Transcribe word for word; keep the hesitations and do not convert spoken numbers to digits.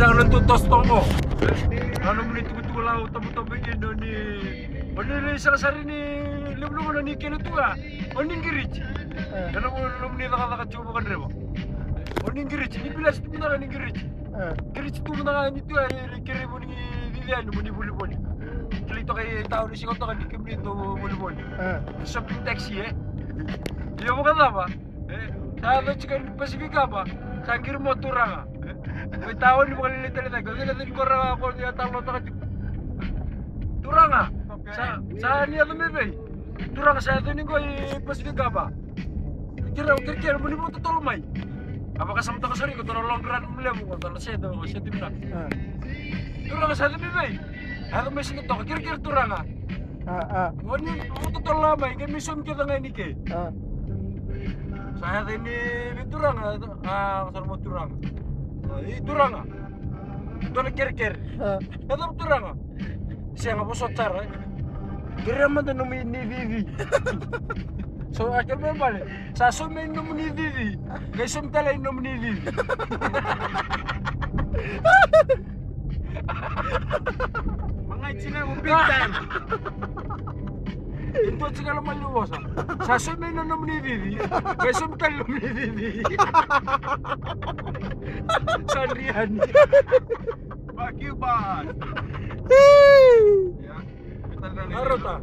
Saka na dua toso toka qo. Na nomuni tukutuku la au tabotabo kina, o ni, o ni lai saka sara ni levu na gauna ni kele tu ga. O ni qiriti. E na nomuni cakacaka tiko vakadreva. O ni qiriti, ni bilasi tu mada ga ni qiriti. Qiriti tu mada ga ni tu, e, e, kere mo ni cici yani mo ni volivoli. Kilai toka e tauni, siko toka ni kemuni dau volivoli. Shopping taxi, e. Io, vakacava? E, sa yaco tiko ni Pacific Harbour, sa qiri mai o turaga. E, mai tauni vakalelei tale cake, o cei na cei ni koro ko ni a talanoataka tiko. Turaga, sa, sa ni yaco mai vei? Turaga, sa yaco ni qo i Pacific Harbour. Kere, kerekere mo ni vakatotolo mai. A vakasamataka sara iko, dua na long run levu, dua na sede, sede vinaka. Turaga, sa yaco mai vei? Yaco mai Sigatoka, kerekere turaga. A, a. O ni, o totolo mai, qai mai saumi kece ga yani ke. A. Sa yaco yani vei turaga, a, sa ruma turaga. A, i turaga. Dua na kerekere. A. Yaco turaga. Sega, vosota sara, e. Kerea mada nomu ni cici. So, a, kere mai bale. Sa saumi yani nomu ni cici. Qai saumi tale yani nomu ni cici. Magai tiko na big time. E dua tiko na maliu vosa. Sa saumi na nomuni cici. Qai saumi tale nomuni cici. Sa dri yani. Fuck you, boss. Ia. Arota.